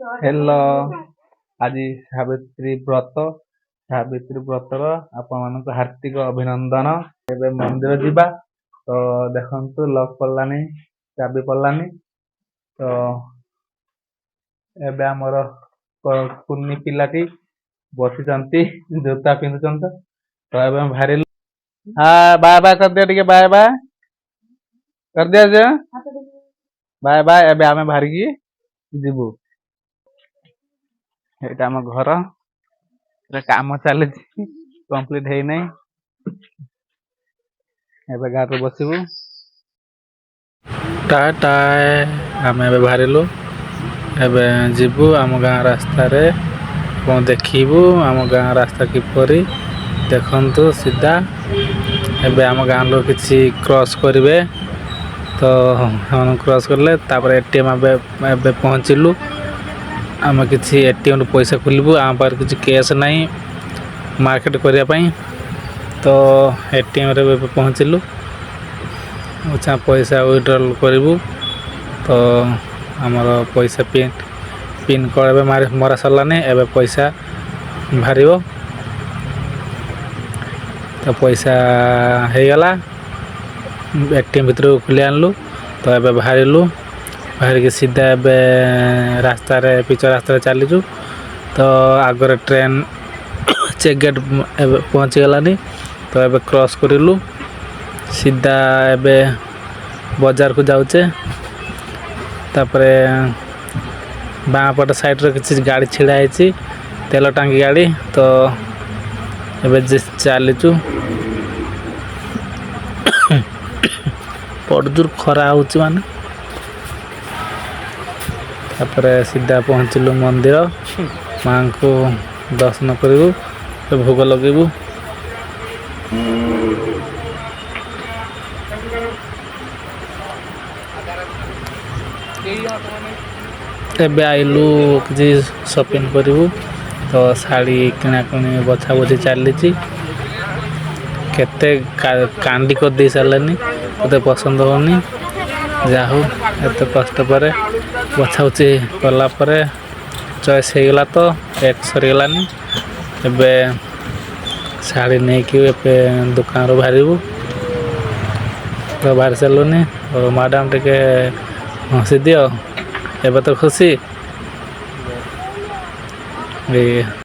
Hello, ଆଜି ସାବିତ୍ରୀ ବ୍ରତ। ସାବିତ୍ରୀ ବ୍ରତର ଆପଣମାନଙ୍କୁ ହାର୍ଦ୍ଦିକ ଅଭିନନ୍ଦନ। ଏବେ ମନ୍ଦିର ଯିବା। ତ ଦେଖନ୍ତୁ, ଲକ୍ ପଡ଼ିଲାନି, ଚାବି ପଡ଼ିଲାନି। ତ ଏବେ ଆମର କୁନି ପିଲାଟି ବସିଛନ୍ତି, ଜୋତା ପିନ୍ଧୁଛନ୍ତି। ତ ଏବେ ଆମେ ବାହାରିଲୁ। ହଁ, ବାଏ ବାଏ କରିଦିଅ ଟିକେ, ବାଏ ବାଏ କରିଦିଅ ଝିଅ, ବାଏ ବାଏ। ଏବେ ଆମେ ବାହାରିକି ଯିବୁ। ଏଇଟା ଆମ ଘର। ଏଟା କାମ ଚାଲିଛି, କମ୍ପ୍ଲିଟ ହେଇନାହିଁ। ଏବେ ଗାଡ଼ିରେ ବସିବୁ। ଟା ଟା। ଆମେ ଏବେ ବାହାରିଲୁ, ଏବେ ଯିବୁ ଆମ ଗାଁ ରାସ୍ତାରେ। ଆପଣ ଦେଖିବୁ ଆମ ଗାଁ ରାସ୍ତା କିପରି। ଦେଖନ୍ତୁ ସିଧା। ଏବେ ଆମ ଗାଁ ଲୋକ କିଛି କ୍ରସ୍ କରିବେ, ତ ସେମାନଙ୍କୁ କ୍ରସ୍ କଲେ ତାପରେ ଏଟିଏମ୍। ଏବେ ଏବେ ପହଞ୍ଚିଲୁ। ଆମେ କିଛି ଏଟିଏମ୍ରୁ ପଇସା ଖୋଲିବୁ। ଆମ ପାଖରେ କିଛି କ୍ୟାସ୍ ନାହିଁ ମାର୍କେଟ କରିବା ପାଇଁ। ତ ଏଟିଏମ୍ରେ ଏବେ ପହଞ୍ଚିଲୁ। ଆଚ୍ଛା, ପଇସା ୱିଡ୍ରଲ୍ କରିବୁ। ତ ଆମର ପଇସା ପିନ୍ କୋଡ଼ ଏବେ ମାରି ମରା ସରିଲାନି। ଏବେ ପଇସା ବାହାରିବ। ତ ପଇସା ହେଇଗଲା, ଏଟିଏମ୍ ଭିତରକୁ ଖୋଲି ଆଣିଲୁ। ତ ଏବେ ବାହାରିଲୁ, ବାହାରିକି ସିଧା ଏବେ ରାସ୍ତାରେ, ପିଚ ରାସ୍ତାରେ ଚାଲିଛୁ। ତ ଆଗରେ ଟ୍ରେନ୍ ଚେକ୍ ଗେଟ୍ ଏବେ ପହଞ୍ଚିଗଲାନି। ତ ଏବେ କ୍ରସ୍ କରିଲୁ, ସିଧା ଏବେ ବଜାରକୁ ଯାଉଛେ। ତାପରେ ବାଁ ପଟ ସାଇଡ଼୍ରେ କିଛି ଗାଡ଼ି ଛିଡ଼ା ହେଇଛି, ତେଲ ଟାଙ୍କି ଗାଡ଼ି। ତ ଏବେ ଚାଲିଛୁ। ବଡ଼ ଜୋର ଖରା ହେଉଛି ମାନେ। ତାପରେ ସିଧା ପହଞ୍ଚିଲୁ ମନ୍ଦିର। ମାଆଙ୍କୁ ଦର୍ଶନ କରିବୁ, ଭୋଗ ଲଗେଇବୁ। ଏବେ ଆଇଲୁ କିଛି ସପିଂ କରିବୁ। ତ ଶାଢ଼ୀ କିଣାକିଣି, ବଛା ବଛି ଚାଲିଛି। କେତେ କାଣ୍ଡି କରିଦେଇ ସାରିଲେନି, ମୋତେ ପସନ୍ଦ ହେଉନି। ଯାହା ହଉ, ଏତେ କଷ୍ଟ ପରେ ବଛାବଛି କଲା ପରେ ଚଏସ୍ ହେଇଗଲା। ତ ରେଟ୍ ସରିଗଲାନି। ଏବେ ଶାଢ଼ୀ ନେଇକି ଏବେ ଦୋକାନରୁ ବାହାରିବୁ। ତ ବାହାରି ସାରିଲୁନି। ଆଉ ମ୍ୟାଡ଼ାମ୍, ଟିକେ ହସି ଦିଅ, ଏବେ ତ ଖୁସି। ଏଇ।